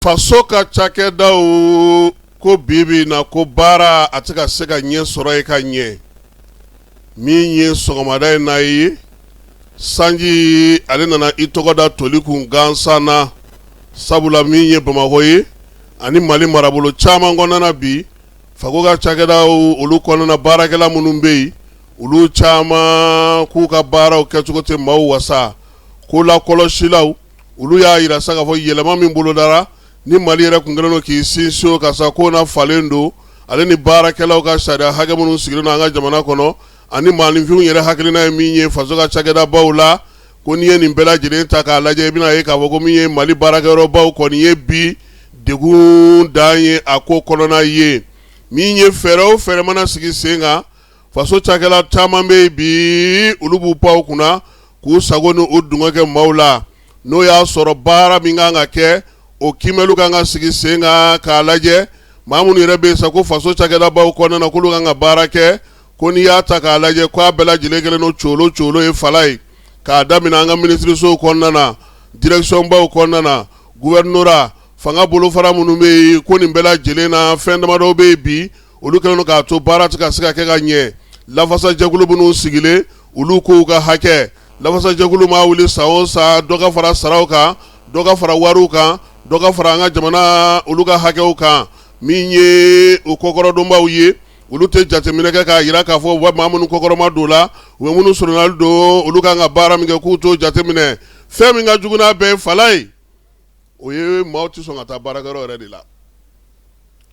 Faso ka cakɛdaw ko bi bi na ko baara a tɛ ka se ka ɲɛ sɔrɔ yen ka ɲɛ. Min ye sɔgɔmada in na ye, sanji ale nana i tɔgɔ da toli kun gansan na, sabula min ye Bamakɔ ye ani Mali marabolo caman kɔnɔna bi, faso ka cakɛdaw olu kɔnɔna baarakɛla minnu bɛ yen, olu caman k'u ka baaraw kɛcogo tɛ maaw wasa, ko lakɔlɔsilaw olu y'a jira sa k'a fɔ yɛlɛma min bolodara ni Mali yɛrɛ kun kɛlen don k'i sinsin o kan sa k'o na falen don ale ni baarakɛlaw ka sariya hakɛ minnu sigilen don an ka jamana kɔnɔ ani maaninfinw yɛrɛ hakilina ye min ye faso ka cakɛdabaw la, ko n'i ye nin bɛɛ lajɛlen ta k'a lajɛ i bɛna ye k'a fɔ ko min ye Mali baarakɛyɔrɔbaw kɔni ye bi degun dan ye a ko kɔnɔna ye. Min ye fɛɛrɛ o fɛɛrɛ mana sigi sen kan, faso cakɛla caman bɛ yen bi, olu b'u pan u kunna k'u sago ni u dungɔ kɛ maaw la. N'o y'a sɔrɔ baara min kan ka kɛ, o kiimɛliw kan ka sigi sen kan k'a lajɛ maa minnu yɛrɛ bɛ yen sa ko faso cakɛdabaw kɔnɔna na k'olu kan ka baara kɛ, ko n'i y'a ta k'a lajɛ k'a bɛɛ lajɛlen kɛlen don colo colo ye fala ye, k'a daminɛ an ka minisirisow kɔnɔna na, direction baw kɔnɔna na, gouvernorat, fanga bolofara minnu bɛ yen, ko nin bɛɛ lajɛlen na fɛn damadɔ bɛ yen bi, olu kɛlen don k'a to baara tɛ ka se ka kɛ ka ɲɛ. Lafasajɛkulu minnu sigilen, olu k'u ka hakɛ, lafasajɛkulu maa wuli san o san, dɔ ka fara saraw kan, dɔ ka fara wariw kan, dɔ ka fara an ka jamana olu ka hakɛw kan. Min ye o kɔkɔrɔdonbaw ye, olu tɛ jateminɛ kɛ k'a jira k'a fɔ maa minnu kɔkɔrɔma don la, u bɛ minnu surunali don, olu kan ka baara min kɛ k'u t'o jateminɛ. Fɛn min ka jugu n'a bɛɛ ye fala ye, o ye maaw tɛ sɔn ka taa baarakɛyɔrɔ yɛrɛ de la.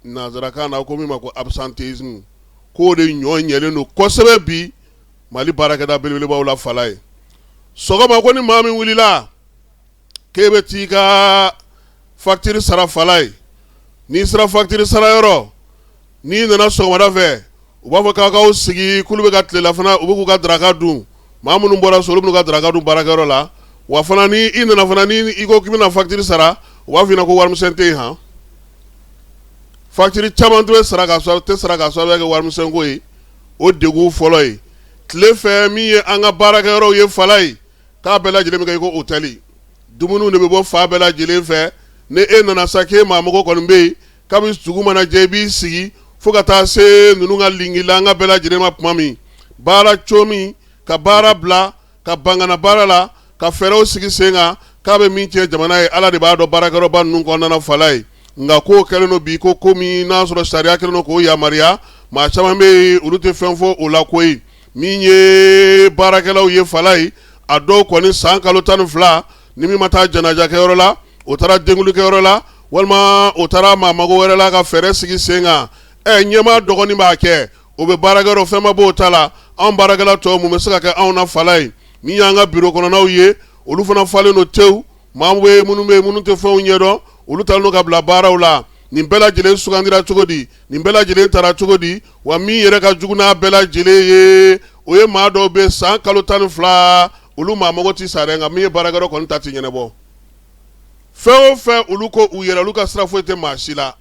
Nansarakan na ko min ma ko absentéisme, k'o de ɲɔ ɲɛlen don kosɛbɛ bi Mali baarakɛda belebelebaw la fala ye. Sɔgɔma ko ni maa min wulila k'e bɛ t'i ka facture sara fala ye, n'i sera facture sara yɔrɔ, n'i nana sɔgɔmada fɛ, u b'a fɔ k'aw k'aw sigi k'olu bɛ ka tilelafana, u bɛ k'u ka daraka dun. Maa minnu bɔra so, olu b'u ka daraka dun baarakɛyɔrɔ la. Wa fana ni i nana fana, ni i ko k'i bɛna facture sara, u b'a f'i ɲɛna ko warimisɛn tɛ yen. Han, facture caman tɛ sara k'a tɛ sara k'a sababuya kɛ warimisɛnko ye. O degun fɔlɔ ye. Tile fɛ, min ye an ka baarakɛyɔrɔw ye fala ye, k'a bɛɛ lajɛlen bɛ kɛ i ko hôtel. Dumuniw de bɛ bɔ fan bɛɛ lajɛlen fɛ. Ni e nana sa k'e maa mago kɔni bɛ yen, kabi dugu mana jɛ i b'i sigi fo ka taa se ninnu ka lingilanga bɛɛ lajɛlen ma tuma min, baara cogo min ka baara bila ka ban ka na baara la, ka fɛɛrɛw sigi sen kan, k'a bɛ min tiɲɛ jamana ye, Ala de b'a dɔn baarakɛyɔrɔba ninnu kɔnɔna fala ye. Nka k'o kɛlen don bi ko komi n'a sɔrɔ sariya kɛlen don k'o yamaruya, maa caman bɛ yen, olu tɛ fɛn fɔ o la koyi. Min ye baarakɛlaw ye fala ye, a dɔw kɔni san kalo 12, ni min ma taa janajakɛyɔrɔ la, o taara denkulikɛyɔrɔ la, walima o taara maa mago wɛrɛ la ka fɛɛrɛ sigi sen kan. Ɛ, ɲɛmaa dɔgɔnin b'a kɛ, o bɛ baarakɛyɔrɔ, fɛn ma b'o ta la. Anw baarakɛla tɔw, mun bɛ se ka kɛ anw na fala ye? Min y'an ka biro kɔnɔnaw ye, olu fana falen don tewu. Maa bɛ minnu bɛ yen, minnu tɛ fɛnw ɲɛdɔn, olu talen don ka bila baaraw la. Nin bɛɛ lajɛlen sugandira cogo di? Nin bɛɛ lajɛlen tara cogo di? Wa min yɛrɛ ka jugu n'a bɛɛ lajɛlen ye, o ye maa dɔw bɛ san kalo 12, olu maa mago tɛ sa dɛ, nka min ye baarakɛyɔrɔ kɔni ta tɛ ɲɛnabɔ. Fɛn o fɛn, olu ko u yɛrɛ, olu ka sira foyi tɛ maa si la.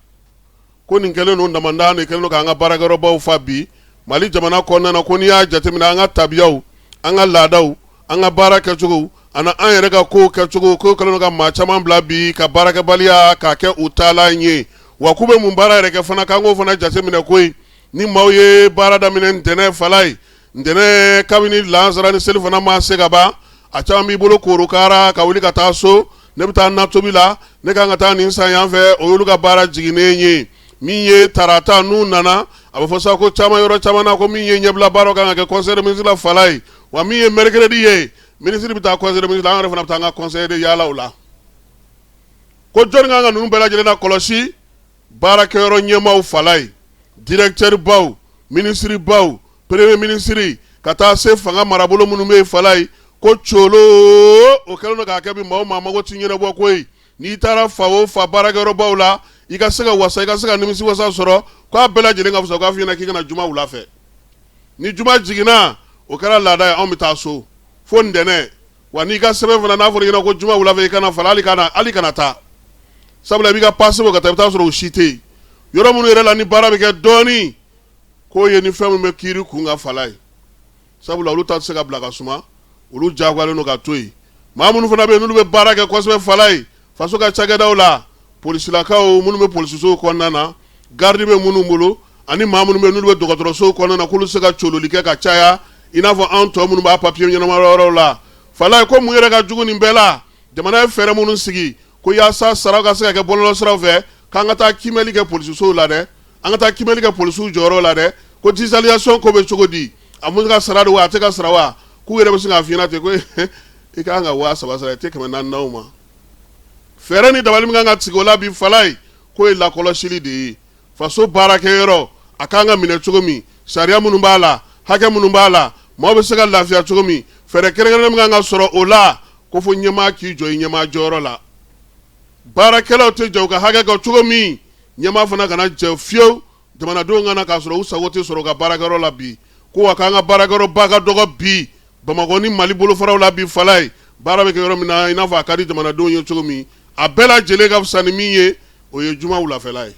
Ko nin kɛlen don damanda de kɛlen don k'an ka baarakɛyɔrɔbaw fa bi Mali jamana kɔnɔna na. Ko n'i y'a jateminɛ, an ka tabiyaw, an ka laadaw, an ka baara kɛcogo ani an yɛrɛ ka kow kɛcogo, ko kɛlen don ka maa caman bila bi ka baarakɛbaliya k'a kɛ u taalan ye. Wa k'u bɛ mun baara yɛrɛ kɛ fana, k'an k'o fana jateminɛ koyi. Ni maaw ye baara daminɛ ntɛnɛn fala ye, ntɛnɛn kabini lansara ni selifana ma se ka ban, a caman b'i bolo korokara ka wuli ka taa so. Ne bɛ taa natobi la, ne kan ka taa nin san yan fɛ, o y'olu ka baara jiginnen ye. Min ye tarata, n'u nana, a bɛ fɔ sa ko caman, yɔrɔ caman na, ko min ye ɲɛbila baaraw kan ka kɛ conseil des ministres la fala ye. Wa min ye mercredi ye, minisiri bɛ taa conseil des ministres la, an yɛrɛ fana bɛ taa an ka conseil de yaalaw la. Ko jɔnni kan ka ninnu bɛɛ lajɛlen na kɔlɔsi? Baarakɛyɔrɔ ɲɛmaaw fala ye, directeur baw, minisiri baw, premier ministre, ka taa se fanga marabolo minnu bɛ yen fala ye. Ko colo o kɛlen don k'a kɛ bi maa o maa mago tɛ ɲɛnabɔ koyi. N'i taara fa o fa baarakɛyɔrɔbaw la, i ka se ka wasa, i ka se ka nimisi wasa sɔrɔ, k'a bɛɛ lajɛlen ka fisa k'a f'i ɲɛna k'i ka na juma wula fɛ. Ni juma jiginna, o kɛra laada ye, anw bɛ taa so fo ntɛnɛn. Wa n'i ka sɛbɛn fana n'a fɔra i ɲɛna ko juma wula fɛ i ka na fala, hali kana taa, sabula i b'i ka passe bɔ ka taa, i bɛ taa sɔrɔ o si tɛ yen. Yɔrɔ minnu yɛrɛ la ni baara bɛ kɛ dɔɔnin, k'o ye ni fɛn min bɛ kiiri kun kan fala ye, sabula olu ta tɛ se ka bila ka suma, olu jagoyalen don ka to yen. Maa minnu fana bɛ yen, n'olu bɛ baara kɛ kosɛbɛ fala ye, faso ka cakɛdaw la, Polisilakaw minnu bɛ polisisow kɔnɔna na, garidi bɛ minnu bolo ani maa minnu bɛ n'olu bɛ dɔgɔtɔrɔsow kɔnɔna na, k'olu se ka cololi kɛ ka caya i n'a fɔ anw tɔ minnu b'a papiye ɲɛnama yɔrɔw la. Falaye ko mun yɛrɛ ka jugu nin bɛɛ la, jamana ye fɛɛrɛ minnu sigi ko yaasa saraw ka se ka kɛ bɔlɔlɔsiraw fɛ, k'an ka taa kiimɛli kɛ polisisow la dɛ, an ka taa kiimɛli kɛ polisiw jɔyɔrɔ la dɛ, ko digitalisation ko bɛ cogo di, a mun ka sara don wa, a tɛ ka sara wa, k'u yɛrɛ bɛ sin k'a f'i ɲɛna ten ko i ka kan ka 3000 sara, i tɛ 400 d'anw ma. Fɛɛrɛ ni dabali min kan ka sigi o la bi, Falaye, k'o ye lakɔlɔsili de ye. Faso baarakɛyɔrɔ a kan ka minɛ cogo min, sariya minnu b'a la, hakɛ minnu b'a la, maaw bɛ se ka lafiya cogo min, fɛɛrɛ kɛrɛnkɛrɛnnen min kan ka sɔrɔ o la, ko fo ɲɛmaa k'i jɔ i ɲɛmaa jɔyɔrɔ la. Baarakɛlaw tɛ jɛ u ka hakɛ kɔ cogo min, ɲɛmaa fana kana jɛ fiyewu jamanadenw ka na k'a sɔrɔ u sago tɛ sɔrɔ u ka baarakɛyɔrɔ la bi. Ko wa k'an ka baarakɛyɔrɔba ka dɔgɔ bi Bamakɔ ni Mali bolofaraw la bi, Falaye, baara bɛ kɛ yɔrɔ min na i n'a fɔ a ka di jamanadenw ye cogo min, a bɛɛ lajɛlen ka fisa ni min ye, o ye juma wulafɛla ye.